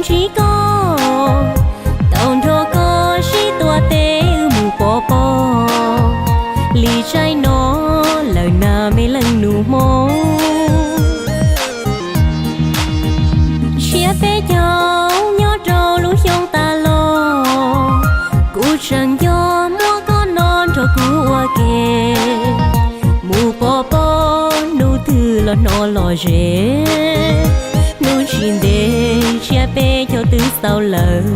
Tsis koj tau nrog koj sib tua teb mus pov pob li tsaib no lawm na me leej nus Hmoob. Tsiab peb caug nyob rau lub xyoo tas los, kuv tseem nco muab koj no nrog kuv ua ke mus pov pob hnub twg los hnov lom zem. Hnub tsis ntev tsiab peb caug twb xaus lawm.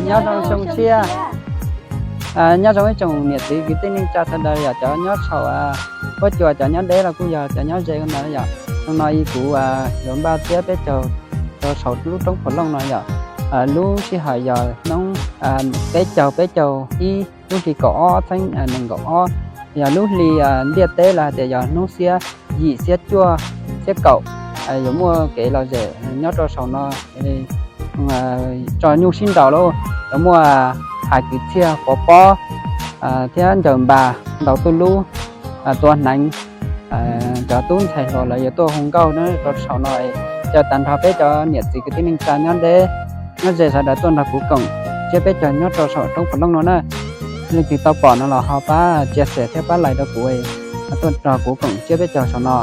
Nyob zoo xyoo tshiab, nyob zoo ib tsoom niam txiv kwv tij neej tsa sawv daws yom, cov nyob saum huab cua, cov nyob deb los kuj yog, cov nyob ze kuj ntawd yom. Xyoo no kuv yuav npaj tsiab peb caug rau saum lub roob Phav Looj no yom. Lub sij hawm yog hnub peb caug peb caug ib lub hli kaum ob txhiab nees nkaum ob, yog lub hli ntiaj teb los hais tias yog hnub xiab yim xiab cuaj xiab kaum, yuav muaj kev lom zem nyob rau saum no tso nyuj sib nraus lauj, yuav muaj hais kwv txhiaj pov pob thiab ncaws npas ntaus tuj lub tua hneev. Cov tub ntxhais hluas lawv yuav tuaj hu nkauj rau saum no. Caw tag nrho peb cov niam txiv kwv tij neej tsa nyob deb nyob ze sawv daws tuaj nrog kuv koom tsiab peb caug nyob rau saum roob Phav Looj no na. Leej twg tau pom no los ho pab share thiab pab like rau kuv, tuaj nrog kuv koom tsiab peb caug saum no.